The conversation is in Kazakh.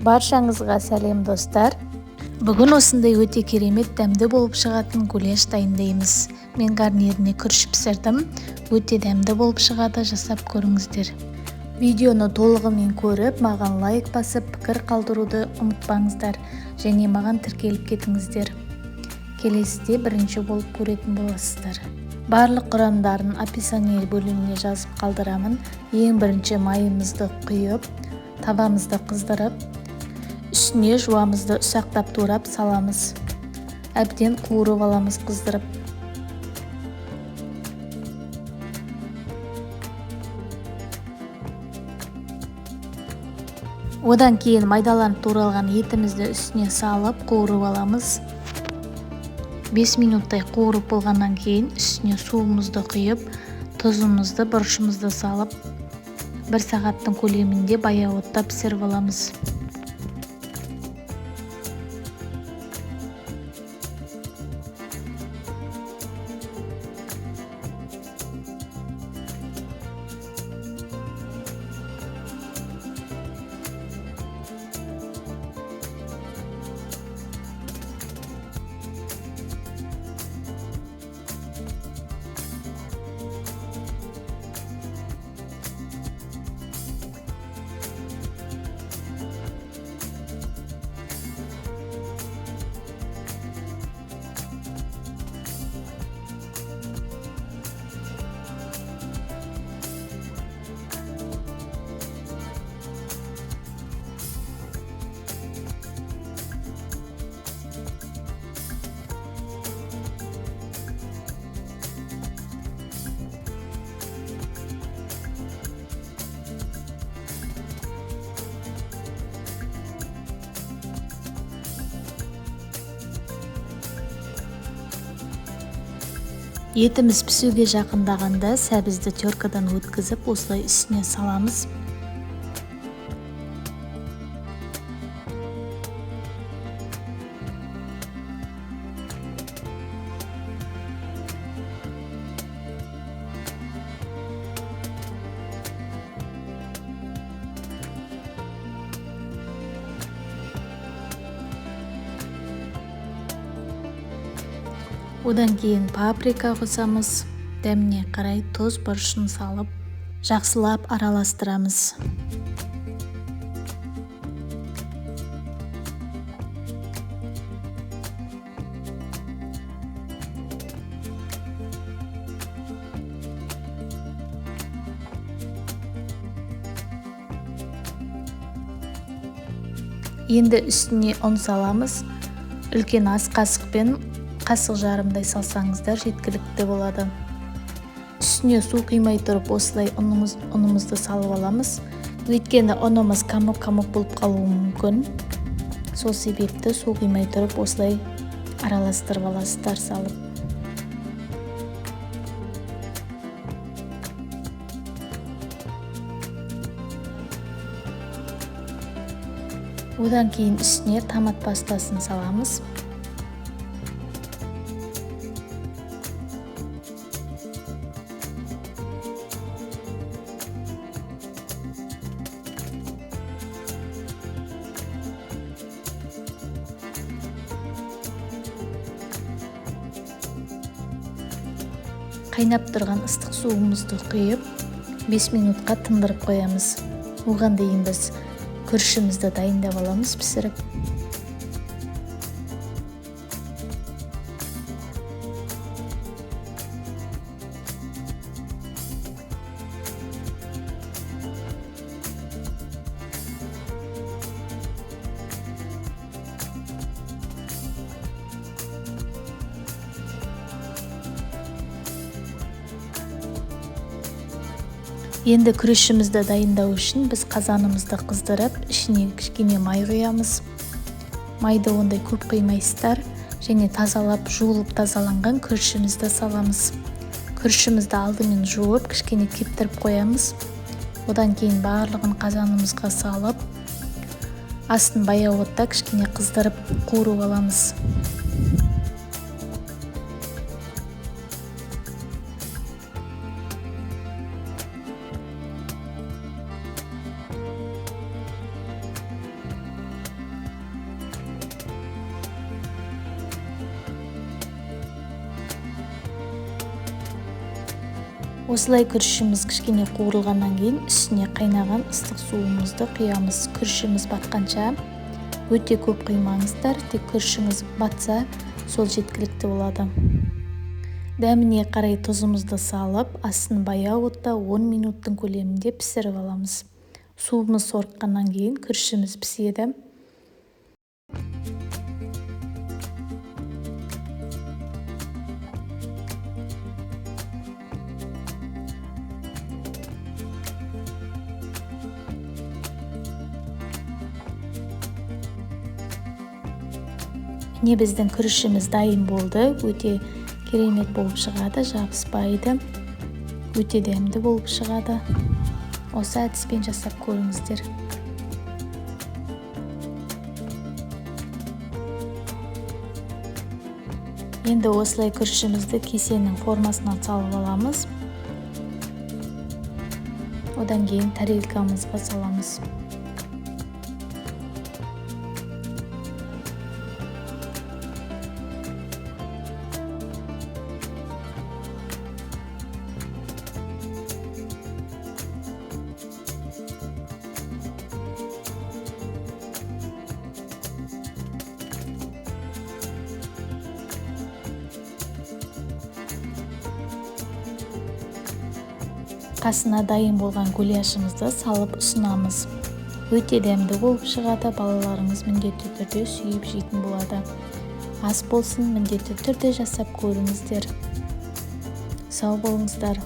Баршаңызға сәлем, достар. Бүгін осындай өте керемет дәмді болып шығатын гуляш дайындаймыз. Мен гарниріне күріш пісірдім. Өте дәмді болып шығады, жасап көріңіздер. Видеоны толығымен көріп, маған лайк басып, пікір қалдыруды ұмытпаңыздар және маған тіркеліп кетіңіздер. Келесіде бірінші болып көретін боласыздар. Барлық құрамдарын описание бөліміне жазып қалдырамын. Ең бірінші майымызды құйып, табамызды қыздырып, үстіне жуамызды ұсақтап турап саламыз. Әбден қуырып аламыз қыздырып. Одан кейін майдаланып туралған етімізді үстіне салып қуырып аламыз. 5 минуттай қуырып болғаннан кейін үстіне суымызды құйып, тұзымызды, бұрышымызды салып, 1 сағаттың көлемінде баяу отта пісіріп аламыз. Етіміз пісуге жақындағанда сәбізді теркадан өткізіп, осылай үстіне саламыз. Одан кейін паприка қосамыз, дәміне қарай тұз, бұрышын салып, жақсылап араластырамыз. Енді үстіне ұн саламыз. Үлкен ас қасықпен қасық жарымдай салсаңыздар жеткілікті болады. Үстіне су құймай тұрып осылай ұнымызды салып аламыз. Өйткені ұнымыз комок-комок болып қалуы мүмкін. Сол себепті су құймай тұрып осылай араластырып аласыздар салып. Одан кейін үстіне томат пастасын саламыз. Қайнап тұрған ыстық суымызды құйып, 5 минутқа тындырып қоямыз. Оған дейін біз күрішімізді дайындап аламыз пісіріп. Енді күрішімізді дайындау үшін біз қазанымызды қыздырып, ішіне кішкене май құямыз. Майды ондай көп құймайсыздар және тазалап, жуылып тазаланған күрішімізді саламыз. Күрішімізді алдымен жуып, кішкене кептіріп қоямыз. Одан кейін барлығын қазанымызға салып, астын баяу отта кішкене қыздырып қуырып аламыз. Осылай күрішіміз кішкене қуырылғаннан кейін үстіне қайнаған ыстық суымызды құямыз. Күрішіміз батқанша өте көп құймаңыздар, тек күрішіңіз батса, сол жеткілікті болады. Дәміне қарай тұзымызды салып, астын баяу отта 10 минуттың көлемінде пісіріп аламыз. Суымыз сорыққаннан кейін күрішіміз піседі. Міне, біздің күрішіміз дайын болды. Өте керемет болып шығады, жабыспайды, өте дәмді болып шығады. Осы әдіспен жасап көріңіздер. Енді осылай күрішімізді кесенің формасына салып аламыз. Одан кейін тарелкамызға саламыз. Қасына дайын болған гуляшымызды салып ұсынамыз. Өте дәмді болып шығады, балаларыңыз міндетті түрде сүйіп жейтін болады. Ас болсын, міндетті түрде жасап көріңіздер. Сау болыңыздар.